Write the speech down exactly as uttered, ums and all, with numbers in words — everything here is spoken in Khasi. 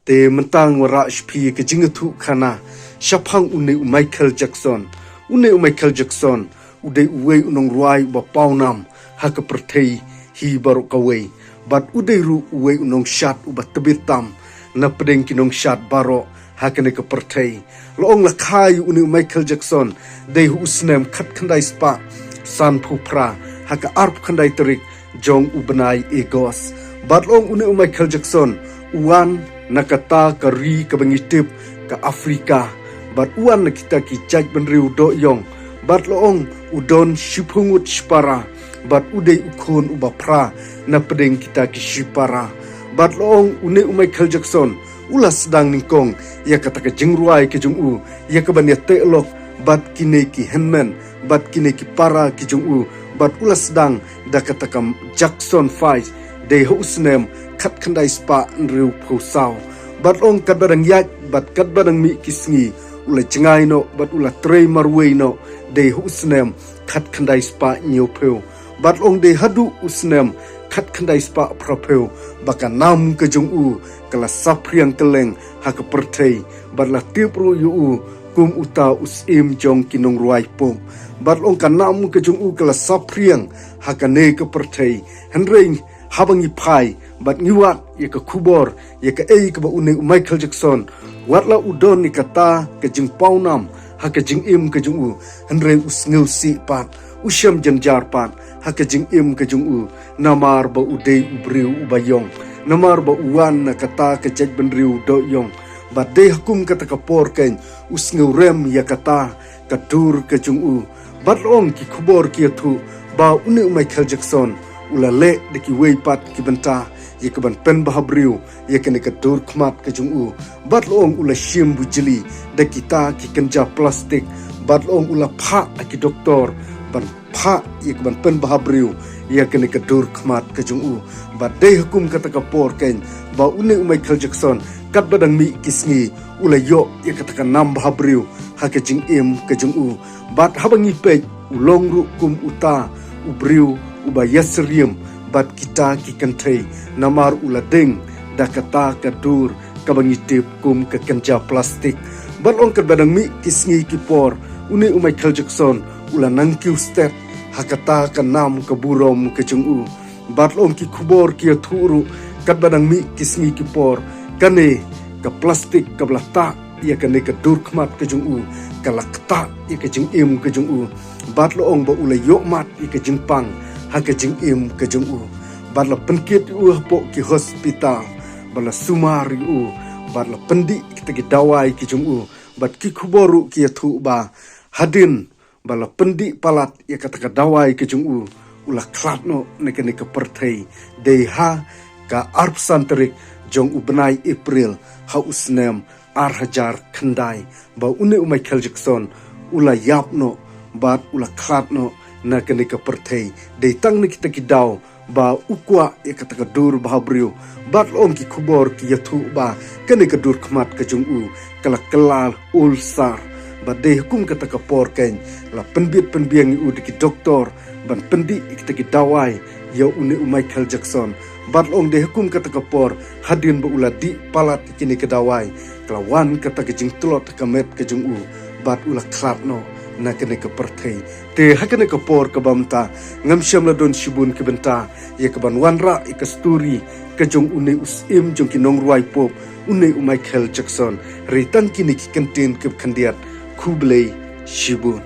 Te mynta nga wanrah sha phi ka jingïathuhkhana shaphang une u Michael Jackson. Une u Michael Jackson u dei uwei u nongrwai uba pawnam ha ka pyrthei hi baroh kawei. Bad u dei ruh uwei u nongshad uba tbit tam na pdeng ki nongshad baroh ha kane ka pyrthei. La ong la kha ïa une u Michael Jackson dei ha u snem khatkhyndai spah sanphew phra ha ka arphew khyndai tarik jong u bnai August. Bad la ong une u Michael Jackson u wan na kata ka ri kaba ngi tip ka Afrika. Bad u wan na kita ki jaitbynriew dohïong. Bad la ong u don shiphew ngut shipara. Bad u dei u khun uba phra na pdeng kita ki shipara. Bad la ong une u Michael Jackson u la sdang nyngkong ïa kata ka jingrwai ka jong u, ïa ka ban ïateh lok bad kine ki hynmen bad kine ki para ki jong u. Bad u la sdang da kata ka Jackson Five dei ha u snem khatkhyndai spah hynriewphew saw. Bad la ong katba dang ïaid bad katba dang mih ki sngi u la jngai noh bad u la trei marwei noh dei ha u snem khatkhyndai spah hynñiewphew. Bad la ong dei haduh u snem khatkhyndai spah phraphew ba ka nam ka jong u ka la saphriang kylleng ha ka pyrthei. Bad la tip ruh ïa u kum uta u syiem jong ki nongrwai pop. Bad la ong ka nam ka jong u ka la saphriang ha kane ka pyrthei. Hynrei haba ngi phai bad ngi wad ïa ka khubor ïa kaei kaba une u Michael Jackson, wat la u don ïa kata ka jingpawnam ha ka jingim ka jong u, hynrei u sngewsih pat, u shem jynjar pat ha ka jingim ka jong u. Namar ba u dei u briew uba ïong, namar ba u wan na kata ka jaitbynriew dohïong. Bad dei ha kum kata ka por keiñ u sngewrem ïa kata ka dur ka jong u. Bad la ong ki khubor ki ïathuh ba une u Michael Jackson u la leh da kiwei pat ki bynta ïa ka ban pynbhabriew ïa kane ka dur khmat ka jong u. Bad la ong u la shim bujli da kita ki kynja plastik. Bad la ong u la phah ha ki doktor ban phah ïa ka ban pynbhabriew ïa kane ka dur khmat ka jong u. Bad dei ha kum kata ka por keiñ ba une u Michael Jackson katba dang mih ki sngi u la ïoh ïa kata ka nam bhabriew ha ka jingim ka jong u. Bad haba ngi peit u long ruh kum uta u briew uba ïasyriem bad kita ki kynthei, namar u la deng da kata ka dur kaba ngi tip kum ka kynja plastik. Bad la ong katba dang mih ki sngi ki por une u Michael Jackson u la nang kiew stet ha kata ka nam ka burom ka jong u. Bad la ong ki khubor ki ïathuh ruh katba dang mih ki sngi ki por kane ka plastik kaba la tah ïa kane ka dur khmat ka jong u ka la ktah ïa ka jingim ka jong u. Bad la ong ba u la ïohmad ïa ka jingpang ha ka jingim ka jong u. Bad la pynkit ïa u hapoh ki hospital, bad la sumar ïa u, bad la pyndih kita ki dawai ki jong u. Bad ki khubor ruh ki ïathuh ba hadien ba la pyndih palat ïa kata ka dawai ka jong u, u la khlad noh na kane ka pyrthei dei ha ka arphew san tarik jong u bnai April ha u snem ar hajar khyndai. Ba une u Michael Jackson u la ïap noh bad u la khlad noh na kane ka pyrthei dei tang na kita ki daw ba u kwah ïa kata ka dur bhabriew. Bad la ong ki khubor ki ïathuh ba kane ka dur khmat ka jong u ka la kylla ulsar. Bad dei ha kum kata ka por keiñ la pynbit pynbiang ïa u da ki doktor ban pyndih ïa kita ki dawai ïa une u Michael Jackson. Bad la ong dei ha kum kata ka por hadien ba u la dih palat ïa kine ki dawai ka la wan kata ka jingtlot ha ka met ka jong u bad u la khlad noh na kane ka pyrthei. Te ha kane ka por kaba mynta ngam shym la don shibun ki bynta ïa ka ban wanrah ïa ka story ka jong une u syiem jong ki nongrwai pop, une u Michael Jackson. Hynrei tang kine ki kyntien kiba khyndiat. Khublei shibun.